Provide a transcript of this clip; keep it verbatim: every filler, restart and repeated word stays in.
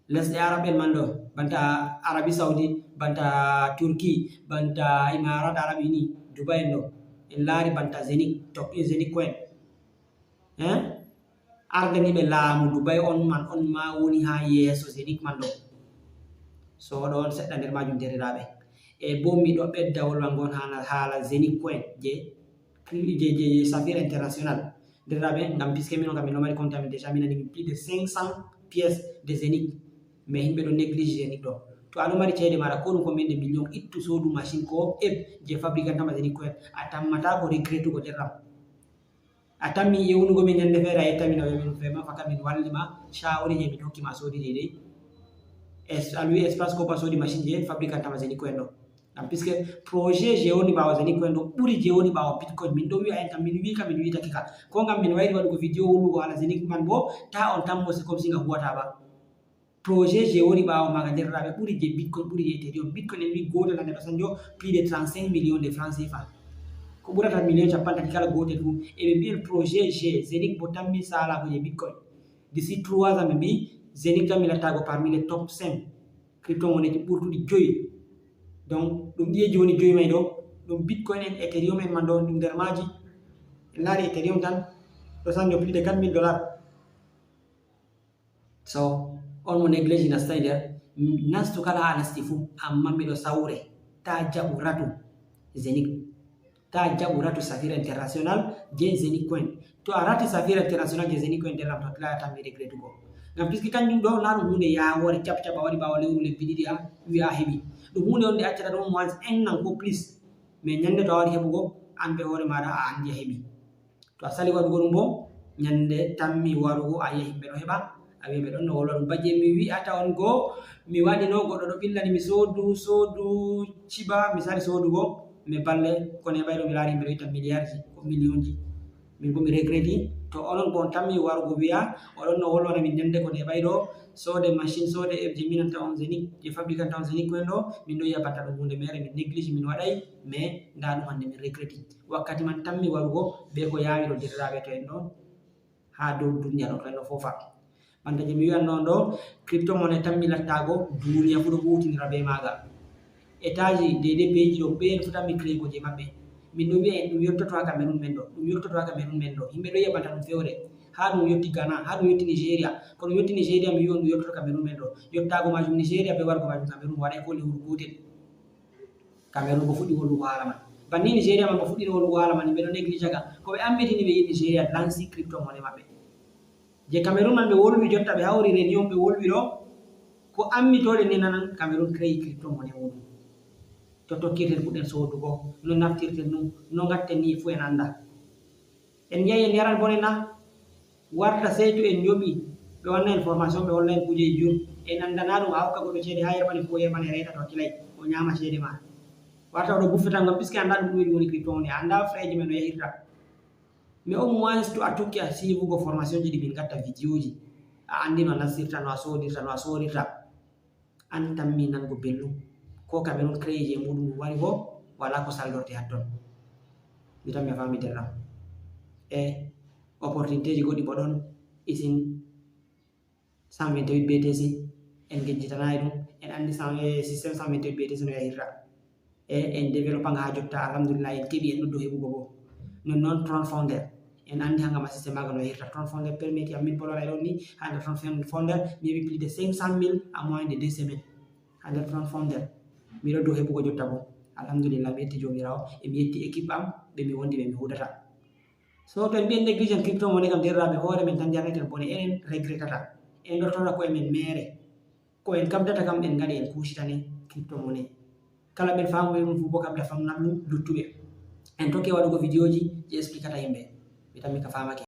Lesɗe Arab en man ɗo, banta Arabie Saoudite, banta Turquie, banta Imarat Arab Unis, Dubai en ɗo, en laari banta Zeniq, top Zeniq Coin. Hein? Ardaniiɓe laamu Dubai on man, on ma woni haa yeeso Zeniq man ɗo. So ɗo on seɗɗa nder maajum, deerɗiraaɓe. E bo miɗo ɓedda wolwango on haala, haala Zeniq Coin je, je, je, je Saphir International. Deerɗiraaɓe, ngam puisque min on kam min ɗo mari compte amin déjà, min nani min plus de cinq cents pièces de Zeniq. Mais himɓe ɗo néglige Zeniq ɗo. To a ɗo mari ceede maaɗa, ko ɗum ko min de million, ittu soodu machine ko eb je fabricant ma Zeniq Coin. A tammata ko regrettugo deerɗam. A tammi yewnugo min ñande feere, a yettami no min fe ma faka min walli ma shawari je min hokki ma soodi deydey. Es-, a luwi espace ko ba soodi machine je fabricant ma Zeniq Coin ɗo. Ngam puisque projet je woni ɓaawo Zeniq Coin ɗo ɓuri je woni ɓaawo Bitcoin. Min ɗo wi'a en kam, min wi'i ka, min wi'take ka. Ko ngam min wayri waɗugo video wolwugo haala Zeniq man bo, ta on tammo c'est comme si nga huwata ba. Projet je woni ɓaawo maaga, deerɗiraaɓe, ɓuri je Bitcoin, ɓuri je Ethereum. Bitcoin en wi gootel hande ɗo sanjo plus de trente-cinq millions de francs C F A. Ko ɓurata million cappanɗe tati kala gootel fu. E ɓe mbi'en projet je Zeniq bo tammi saalaago je Bitcoin. D'ici trois ans ɓe mbi Zeniq tammi lattaago parmi les top cinq crypto-monnaie ji ɓurtuɗi joyi. Donc, ɗum ɗiye jooni joyi may ɗo, ɗum Bitcoin en, Ethereum en man ɗo, ɗum nder maaji. En laari Ethereum tan, ɗo sanjo plus de quatre mille dollars. So, on mo néglige nastay nder, nastu kala haa nasti fu, amma miɗo sawre, ta jaɓu ratu Zeniq. Ta jaɓu ratu Saphir International je Zeniq Coin. To a rati Saphir International je Zeniq Coin, deerɗam, to a tilaa tammi regrettugo. Ngam puisque kanjum ɗo na ɗum huunde yawoore, cap cap a waɗi ɓaawo lewru, lebbi ɗiɗi, a wi'a a heɓi. Ɗum huunde on nde accata ɗum moins un an ko plus. Mais ñande to a wari heɓugo, an be hoore maaɗa a andi a heɓi. To a sali waɗugo ɗum bo, ñande tammi warugo a yi'a himɓe ɗo heɓa, a wi'a ɓe ɗon no wolwa ɗum. Ba je mi wi'ata on go, mi waɗi no goɗɗo ɗo ɓillani mi soodu, soodu ciba, mi sali soodugo, mi balle ko neɓay ɗo mi laari himɓe ɗo itta miliyarji ko miliyonji. Min bo mi regreti, to onon bo on tammi warugo wi'a, oɗon no wolwana min ñande ko neɓay ɗo, soode machine, soode eb je minanta on Zeniq, je fabricanta on Zeniq Coin ɗo, min ɗo yi'a banta ɗum huunde mere, min néglige, min waɗay, mais nda ɗum hande min regreti. Wakkati man tammi warugo be ko yaawi ɗo, deerɗiraaɓe, to en ɗon haa dow duniya ɗo, to en ɗo foofa. Banta je mi wi'an ɗon ɗo, crypto-monnaie tammi lattaago duniya fu ɗo huutinira be maaga. État ji deydey peeji ɗo, ɓe en fu tammi créego je maɓɓe. Min ɗo wi'a en ɗum yottoto haa Cameroun men ɗo, ɗum yottoto haa Cameroun men ɗo. Himɓe ɗo yi'a banta ɗum fewre. Haa ɗum yotti Ghana, haa ɗum yotti Nigeria. Ko ɗum yotti Nigeria, mi wi'a on ɗum yottoto Cameroun men ɗo. Yottaago maajum Nigeria be wargo maajum Cameroun waɗay ko lewru gootel. Cameroun bo fuɗɗi wolwugo haala man. Banni Nigeria man bo fuɗɗino wolwugo haala man, yimɓe ɗo néglige ka. Ko ɓe ammitini ɓe yiɗi Nigeria lanci crypto-monnaie maɓɓe. Je Cameroun man ɓe wolwi jotta, ɓe hawri réunion ɓe wolwi ɗo. Ko ammitooɗen ni nanan, Cameroun créé crypto-monnaie muɗum. To tokkirten kuɗen soodugo, no naftirten ɗum, no ngatten ni fu en anda. En yahi en yaran bone na? Warta sey to en yoɓi, ɓe wanna en formation, ɓe holla en kujeji jur. En andana ɗum, a hokka goɗɗo ceede haa yerɓani fu, o yerɓani reta to tilay, o ñaama ceede ma. Warta o ɗo buffetan ngam puisque anda ɗum ɗum woni crypto-monnaie, a anda frais ji men no yahirta. Mais au moins to a tokki a siivugo formation ji ɗi min gatta videoji, a andi no a nastirta, no a soodirta, no a soorirta. An tammi nango belɗum. Ko Cameroun créé je muɗum wari bo, wala ko saldorte hatton. Mi tammi a faami deerɗam. E opportunité ji goɗɗi bo ɗon, isin cent vingt-huit B T C, en ngejjitanayi ɗum, en andi cent, eh, système cent vingt-huit B T C no yahirta. E en développé nga haa jotta, alhamdulillah, en keɓi, en ɗo dow heɓugo bo. Non non Tron Founder, en andi hanga ma système maga no yahirta. Tron Founder permetti am min bolora ɗon ni, haa nder Tron Founder mi heɓi plus de cinq cent mille en moins de deux semaines. Haa nder Tron Founder, miɗo dow heɓugo jotta bo. Alhamdulillah, mi yetti Joomiraawo, e mi yetti équipe am, ɓe mi wondi, ɓe mi huudata. So to en mbi'en négligent crypto-monnaie kam, deerɗiraaɓe, hoore men tan jarneten bone, enen regretata. En lortora ko'e men meere. Ko en kabdata kam, en ngaɗi, en kuusitane crypto-monnaie. Kala ɓen faamuɓe ɗum fu bo kabda famnam luttuɓe. En tokki waɗugo videoji je explicata yimɓe. Mi tammi ka faamake.